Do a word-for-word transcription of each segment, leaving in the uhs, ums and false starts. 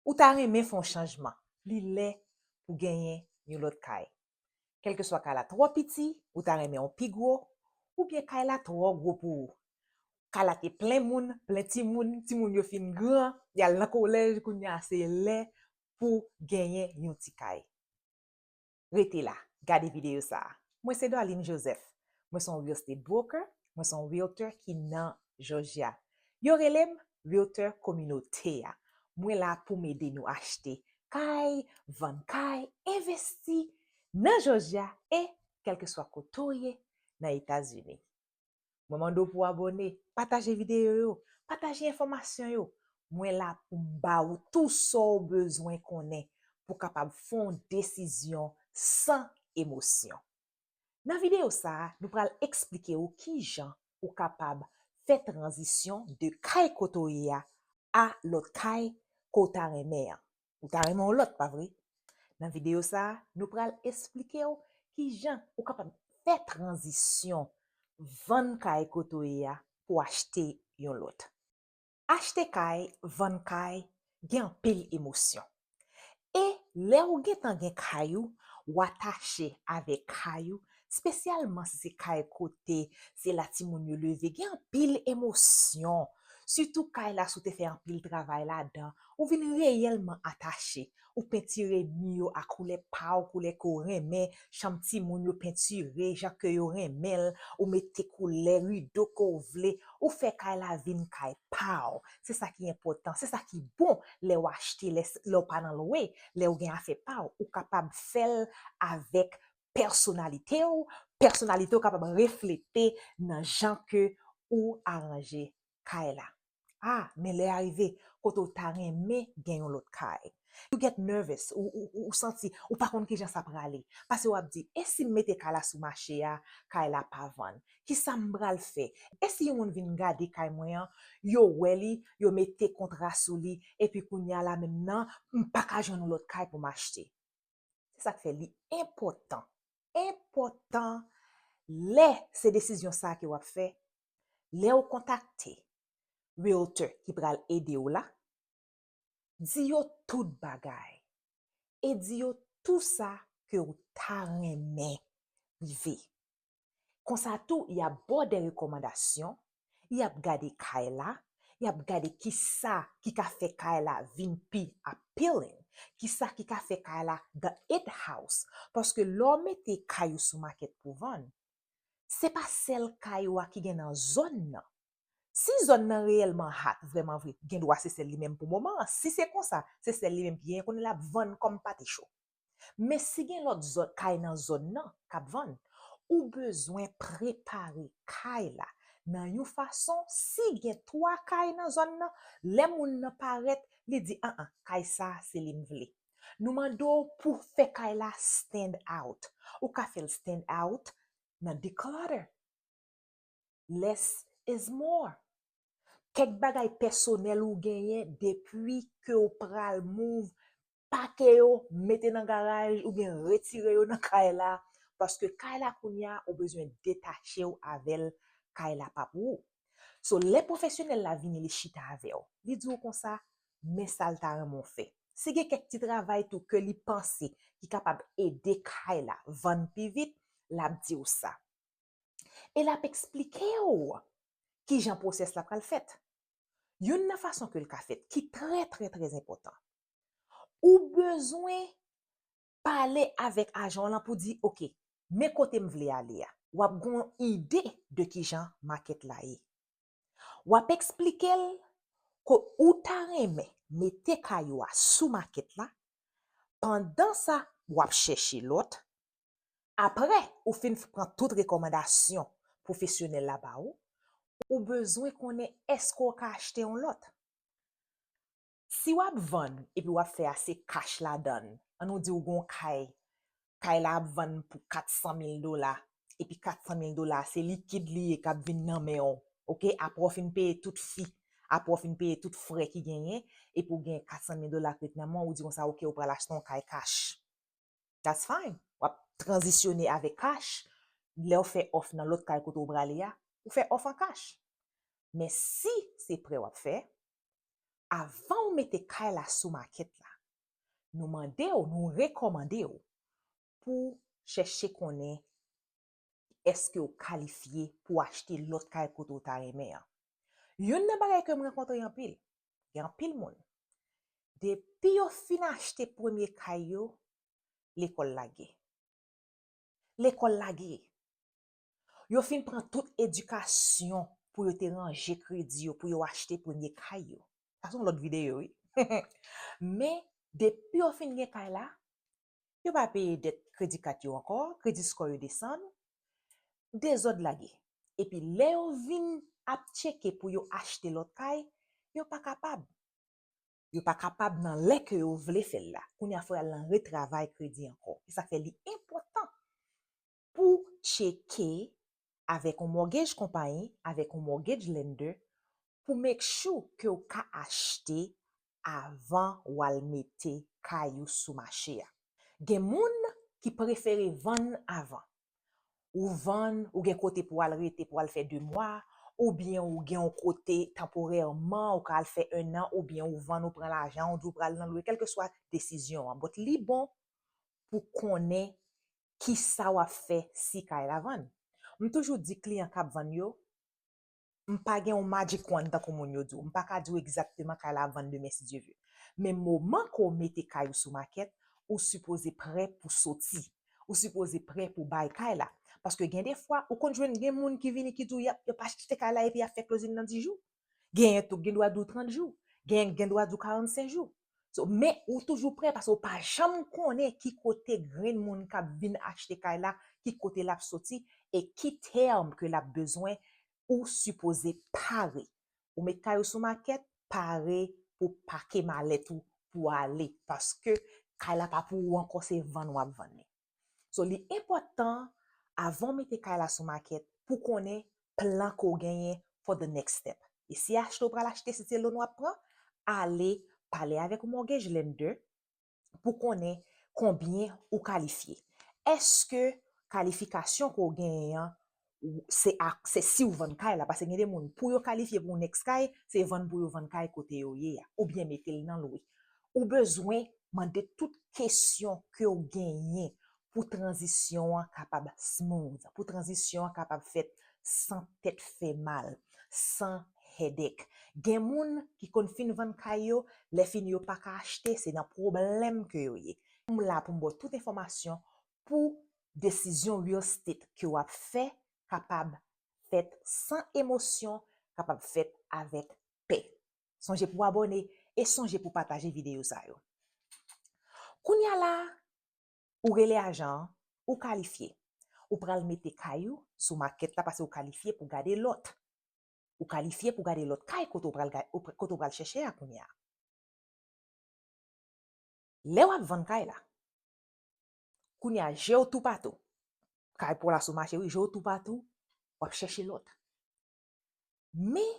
Ou ta renmen fè yon chanjman. Li lè pou genyen yon lòt kay. Kèlkeswa kay la twò piti, ou ta renmen yon pi gwo, oubyen kay la twò gwo pou ou. Kay la te plen moun, plen timoun, timoun yo fin gran, y al nan kolèj, kounye a se lè pou genyen yon ti kay. Rete la, gade videyo sa a. Mwen se Darline Joseph. Mwen se yon real estate broker, mwen se yon realtor ki nan Georgia. Yo rele m realtor kominote a. Mwen la pou m ede nou achte kay, vann kay, envesti nan Georgia e kèlkeswa kote w ye nan Etazini. Mwen mande w pou w abòne, pataje videyo yo, pataje enfòmasyon yo. Mwen la pou m ba ou tou sa w bezwen konnen pou w kapab fè yon desizyon san emosyon. Nan videyo sa a, nou pral eksplike w kijan ou kapab fè tranzisyon de kay kote w ye a a lòt kay ke w ta renmen an. Ou ta renmen yon lòt, pa vre? Nan videyo sa a, nou pral eksplike w kijan ou kapab fè tranzisyon vann kay kote w ye a pou w achte yon lòt. Achte kay, vann kay, gen anpil emosyon. E lè ou gentan gen kay ou, ou atache avèk kay ou, espesyalman si se kay kote se la timoun yo leve, gen anpil emosyon. Sitou kay la, si w te fè anpil travay ladan, ou vin reyèlman atache. Ou pentire mi yo a koulè pa w, koulè ke w renmen, chanm timoun yo pentire jan ke yo renmen l, ou mete koulè rido ke w vle, ou fè kay la vin kay pa w. Se sa ki enpòtan, se sa ki bon lè w achte, lè, lè w pa nan lwe, lè w gen afè pa w, ou kapab fè l avèk pèsonalite w, pèsonalite w kapab reflete nan jan ke ou aranje kay la. Ah, men lè a rive kote w ta renmen gen yon lòt kay. You get nervous, ou, ou, ou, ou santi, ou pa konn kijan sa prale. Paske w ap di, e si m mete kay la sou mache a, kay la pa vann? Kisa m pral fè? E si yon moun vin gade kay mwen an, yo wè li, yo mete kontra sou li, epi kounye a la menm nan, m pa ka jwenn yon lòt kay pou m achte? Se sa k fè li enpòtan, enpòtan lè se desizyon sa a ke w ap fè, lè w kontakte realtor ki pral ede w la, di yo tout bagay e di yo tou sa ke w ta renmen rive. Konsa tou, y ap ba w de rekòmandasyon, y ap gade kay la, y ap gade kisa ki ka fè kay la vin pi appealing, kisa ki ka fè kay la the it house. Paske lè w mete kay ou sou makèt pou vann, se pa sèl kay ou a ki gen nan zòn nan. Si zòn nan reyèlman hot, vrèman vre, gen dwa se sèl li menm pou moman an. Si se konsa, se sèl li menm ki genyen, konnen l ap vann kòm pate cho. Men si gen lòt zòn, kay nan zòn nan k ap vann, ou bezwen prepare kay la nan yon fason, si gen twa kay nan zòn nan, lè moun nan parèt, li di, an an, kay sa a, se li m vle. Nou mande w pou fè kay la stand out. Ou ka fè l stand out nan declutter. Less is more. Kèk bagay pèsonèl ou genyen depi ke w pral move, pake yo, mete nan garaj oubyen retire yo nan kay la, paske kay la kounye a ou bezwen detache w avè l, kay la pa pou ou. So, lè pwofesyonèl la vini, li chita avè w, li di w konsa, men sa l ta renmen w fè. Si gen kèk ti travay tou ke li panse ki kapab ede kay la vann pi vit, l ap di w sa. E l ap eksplike w kijan pwosès la pral fèt. Youn nan fason ke l ka fèt, ki trè, trè, trè enpòtan. Ou bezwen pale avèk ajan w lan pou di, oke, men kote m vle ale a. W ap gen yon ide de kijan makèt la ye. W ap eksplike l ke ou ta renmen mete kay ou a sou makèt la. Pandan sa, w ap chèche lòt. Apre ou fin pran tout rekòmandasyon pwofesyonèl la ba ou, ou bezwen konnen èske w ka achte yon lòt. Si w ap vann epi w ap fè ase kach ladan l, ann nou di w gen yon kay, kay la ap vann pou kat san mil dola, epi kat san mil dola se likid li ye k ap vin nan men w, oke? Apre w fin peye tout fi, apre w fin peye tout frè ki genyen, epi w gen kat san mil dola k ret nan men w, ou di konsa, oke, ou pral achte yon kay kach. That's fine. W ap tranzisyone avèk kach. Lè w fè òf nan lòt kay kote w prale a, ou fè òf an kach. Men si se prè w ap fè, Avan w mete kay la sou makèt la, nou mande w, nou rekòmande w pou chèche konnen èske w kalifye pou achte lòt kay kote w ta renmen an. Youn nan bagay ke m rankontre anpil, gen anpil moun, depi yo fin achte premye kay yo, lekòl lage. Lekòl lage. Yo fin pran tout edikasyon pou yo te ranje kredi yo, pou yo achte premye kay yo. Sa se yon lòt videyo, wi. Men, depi yo fin gen kay la, yo pa peye dèt kredi kat yo ankò, kredi score yo desann, dezòd lage. Epi lè yo vin ap tcheke pou yo achte lòt kay, yo pa kapab. Yo pa kapab nan lè ke yo vle fè l la. Kounye a fò y al nan retravay kredi ankò. E sa fè li enpòtan pou tcheke avèk yon mortgage company, avèk yon mortgage lender, pou make sure ke w ka achte avan w al mete kay ou sou mache a. Gen moun ki prefere vann avan. Ou vann, ou gen kote pou w al rete, pou w al fè de mwa, oubyen ou gen yon kote tanporèman, ou ka al fè ennan, oubyen ou vann, ou pran lajan, ou di w pral nan lwe, kèlkeswa desizyon an. But li bon pou konnen kisa w ap fè si kay la vann. M toujou di kliyan k ap vann yo, m pa gen yon magic wand tankou moun yo di w. M pa ka di w egzakteman kay la ap vann demen si Dye vle. Men moman ke w mete kay ou sou makèt, ou sipoze prè pou soti. Ou sipoze prè pou bay kay la. Paske gen de fwa, ou konn jwenn gen moun ki vini ki di w y ap, y ap achte kay la epi y ap fè closing nan dis jou. Genyen tou gen dwa di w trant jou. Genyen gen dwa di w karannsenk jou. So, men ou toujou prè paske ou pa janm konnen ki kote grenn moun k ap vin achte kay la, ki kote l ap soti e ki tèm ke l ap bezwen, ou sipoze pare. Ou met kay ou sou makèt, pare pou pake malèt ou pou ale. Paske kay la pa pou ou ankò, se vann w ap vann li. So, li enpòtan avan w mete kay la sou makèt pou konnen plan ke w genyen for the next step. E si achte w pral achte, si se loan w ap pran, ale pale avèk mortgage lender pou konnen konbyen ou kalifye. Èske kalifikasyon ke w genyen an, ou- se ak- se si w vann kay la? Paske gen de moun, pou yo kalifye pou yon next kay, se vann pou yo vann kay kote yo ye a, oubyen mete l nan lwe. Ou bezwen mande tout kesyon ke w genyen pou tranzisyon an kapab smooth, pou tranzisyon an kapab fèt san tèt fè mal, san headache. Gen moun ki konn fin vann kay yo, lè fini yo pa ka achte, se nan pwoblèm ke yo ye. M la pou m ba w tout enfòmasyon pou desizyon real estate ke w ap fè kapab fèt san emosyon, kapab fèt avèk pè. Sonje pou abòne e sonje pou pataje videyo sa yo. Kounye a la, ou rele ajan an, ou kalifye. Ou pral mete kay ou sou makèt la paske ou kalifye pou gade lòt. Ou kalifye pou gade lòt kay kote w pral ga- ou pr- kote w pral chèche a kounye a. Lè w ap vann kay la, kounye a je w toupatou. Kay pa w la sou mache, wi, je w toupatou, w ap chèche lòt. Men,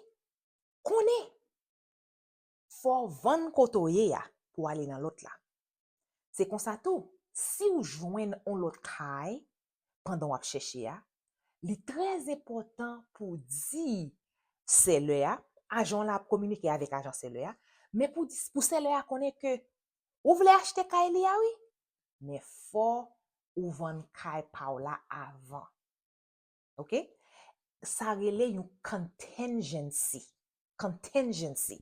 konnen, fò w vann kote w ye a pou w ale nan lòt la. Se konsa tou, si w jwenn yon lòt kay pandan w ap chèche a, li trè enpòtan pou w di sèlè a, ajan w la ap kominike avèk ajan sèlè a, men pou di- pou sèlè a konnen ke ou vle achte kay li a, wi, men fò ou vann kay pa w la avan. Oke? Sa rele yon contingency. Contingency.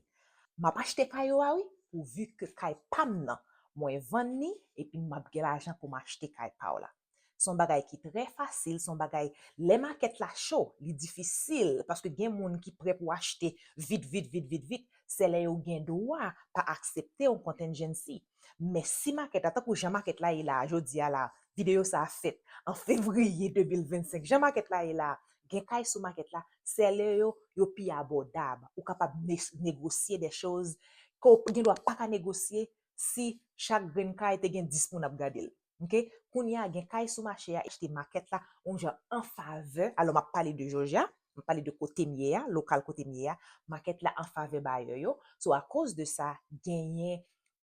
M ap achte kay ou a, wi, pouvi ke kay pa m nan, mwen vann li, epi m ap gen lajan pou m achte kay pa w la. Se yon bagay ki trè fasil, se yon bagay, lè makèt la cho, li difisil, paske gen moun ki prè pou achte vit, vit, vit, vit, vit, sèlè yo gen dwa pa aksepte yon contingency. Men si makèt la, tankou jan makèt la ye la a, jodi a la, videyo sa a fèt an fevriye de mil vennsenk, jan makèt la ye la a, gen kay sou makèt la, sèlè yo, yo pi abòdab. Ou kapab ne- negosye de choz ke w gen dwa pa ka negosye si chak grenn kay te gen dis moun ap gade l. Oke? Kounye a, gen kay sou mache a, achte makèt la, yon jan an favè. Alò, m ap pale de Georgia, m ap pale de kote m ye a, lokal kote m ye a, makèt la an favè bayè yo. So, akoz de sa, genyen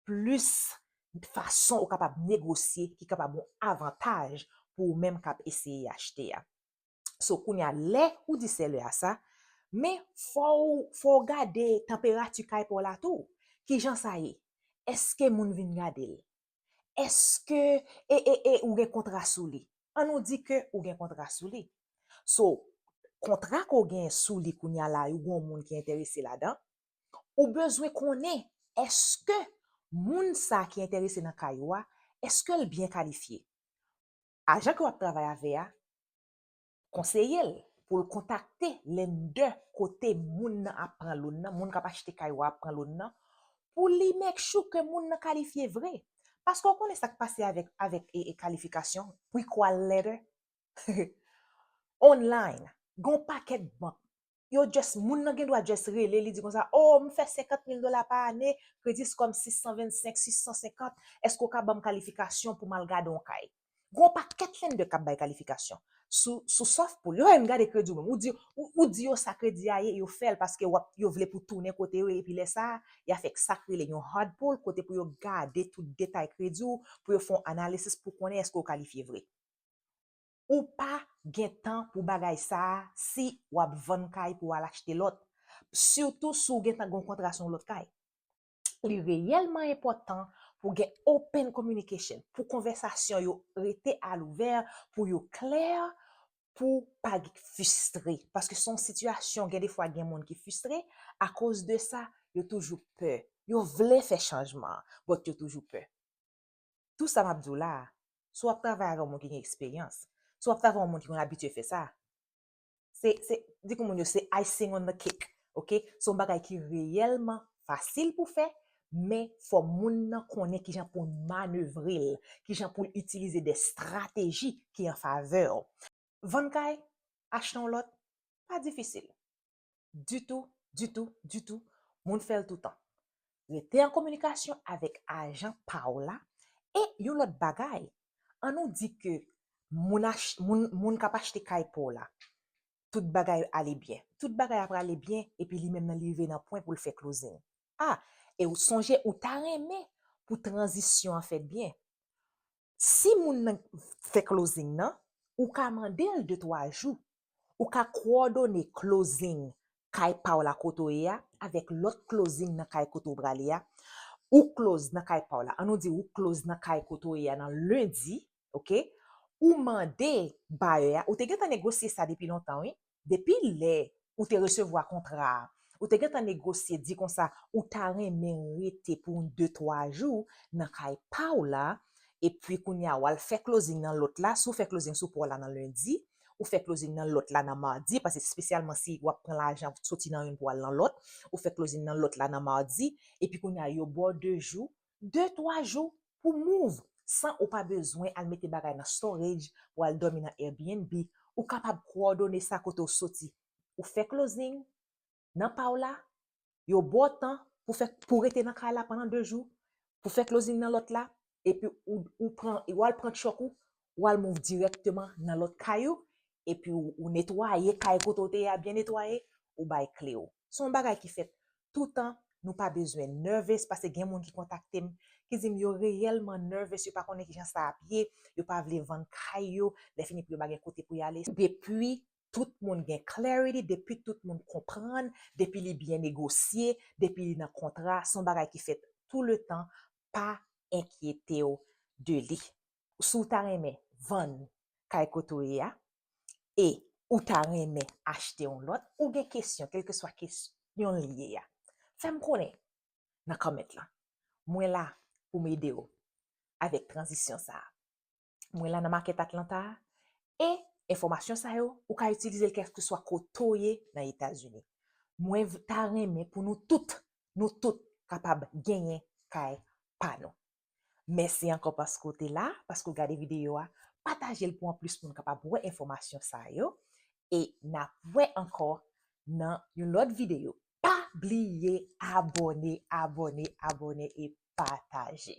plis fason ou kapab negosye ki kapab yon avantaj pou ou menm k ap eseye achte a. So, kounye a, lè ou di sèlè a sa, men fò w, fò w gade tanperati kay pa w la tou. Kijan sa ye? Èske moun vin gade l? Èske e, e, e, ou gen kontra sou li? An nou di ke ou gen kontra sou li. So, kontra ke w gen sou li kounye a la, ou gen yon moun ki enterese ladan, ou bezwen konnen èske moun sa ki enterese nan kay ou a, èske l byen kalifye? Ajan ke w ap travay avè a, konseye l pou l kontakte lendè kote moun nan ap pran loan nan, moun k ap achte kay ou a ap pran loan nan, pou li make sure ke moun nan kalifye vre. Paske w konnen sa k pase avèk, avèk e, e kalifikasyon, require letter, online, gen yon pakèt bank, yo just, moun nan gen dwa just rele, li di konsa, "Oh, m fè senkant mil dola pa ane, kredi score m sis san vennsenk, sis san senkant, èske w ka ban m kalifikasyon pou m al gade yon kay?" Gen yon pakèt lendè k ap bay kalifikasyon sou, sou soft pull. Yo pa menm gade kredi w menm. Ou di, ou, ou di yo sa kredi a ye, yo fè l paske w ap, yo vle pou tounen kote yo, epi lè sa a, y a fè sa k rele yon hard pull, kote pou yo gade tout detay kredi w, pou yo fè yon analysis pou konnen èske w kalifye vre. Ou pa gen tan pou bagay sa a si w ap vann kay pou w al achte lòt. Sitou si w gentan gen yon kontra sou yon lòt kay. Li reyèlman enpòtan pou gen open communication, pou konvèsasyon yo rete alouvè, pou yo klè, pou pa gen fristre. Paske se yon sitiyasyon, gen defwa gen moun ki fristre, akoz de sa, yo toujou pè. Yo vle fè chanjman, but yo toujou pè. Tout sa m ap di w la a, si w ap travay avè yon moun ki gen eksperyans, si w ap travay yon moun ki konn abitye fè sa, se, se, di kou moun yo, se icing on the cake, oke? Se yon bagay ki reyèlman fasil pou fè, men fò moun nan konnen kijan pou l manevre l, kijan pou l itilize de strateji ki an favè w. Vann kay, achte yon lòt, pa difisil. Ditou, ditou, ditou, moun fè l toutan. Rete an kominikasyon avèk ajan pa w la. E yon lòt bagay, an nou di ke moun, ach, moun, moun k ap achte kay pa w la, tout bagay ale byen. Tout bagay ap ale byen, epi li menm nan li rive nan pwen pou l fè closing. A, e w sonje ou ta renmen pou tranzisyon an fèt byen. Si moun nan fè closing nan, ou ka mande l de twa jou. Ou ka kowòdone closing kay pa w la kote w ye a avèk lòt closing nan kay kote w prale a. Ou close nan kay pa w la. An nou di ou close nan kay kote w ye a nan lendi, oke? Ou mande buyè a, ou te gentan negosye sa depi lontan, wi. Depi lè ou te resevwa kontra a, ou te gentan negosye, di konsa, ou ta renmen rete pou yon de twa jou nan kay pa w la, epi kounye a, w al fè closing nan lòt la, si w fè closing sou pa w la nan lendi, ou fè closing nan lòt la nan madi, paske espesyalman si w ap pran lajan soti nan youn pou al nan lòt, ou fè closing nan lòt la nan madi, epi kounye a, yo ba w de jou, de twa jou pou move, san ou pa bezwen al mete bagay nan storage, pou al dòmi nan Airbnb, ou kapab kowòdone sa kote w soti. Ou fè closing nan pa w la, yo ba w tan pou fè, pou rete nan kay la pandan de jou, pou fè closing nan lòt la, epi ou, ou pran, ou al pran tchòk ou, ou al move dirèkteman nan lòt kay ou, epi ou, ou netwaye kay kote w te ye a byen netwaye, ou bay kle w. Se yon bagay ki fèt toutan, nou pa bezwen nervous, paske gen moun ki kontakte m, ki di m yo reyèlman nervous, yo pa konnen kijan sa ap ye, yo pa vle vann kay yo, lè fini pou yo pa gen kote pou y ale. Depi tout moun gen clarity, depi tout moun konprann, depi li byen negosye, depi li nan kontra, se yon bagay ki fèt tou le tan, pa enkyete w de li. Si w ta renmen vann kay kote w ye a, e ou ta renmen achte yon lòt, ou gen kesyon, kèlkeswa kesyon l ye a, fè m konnen nan comment lan. Mwen la pou m ede w avèk tranzisyon sa a. Mwen la nan makèt Atlanta a, e enfòmasyon sa yo, ou ka itilize l kèlkeswa kote w ye nan Etazini. Mwen v-, ta renmen pou nou tout, nou tout kapab genyen kay pa nou. Mèsi ankò paske w te la, paske w gade videyo a. Pataje l pou anplis moun kapab wè enfòmasyon sa yo. E n ap wè ankò nan yon lòt videyo. Pa bliye abòne, abòne, abòne e pataje.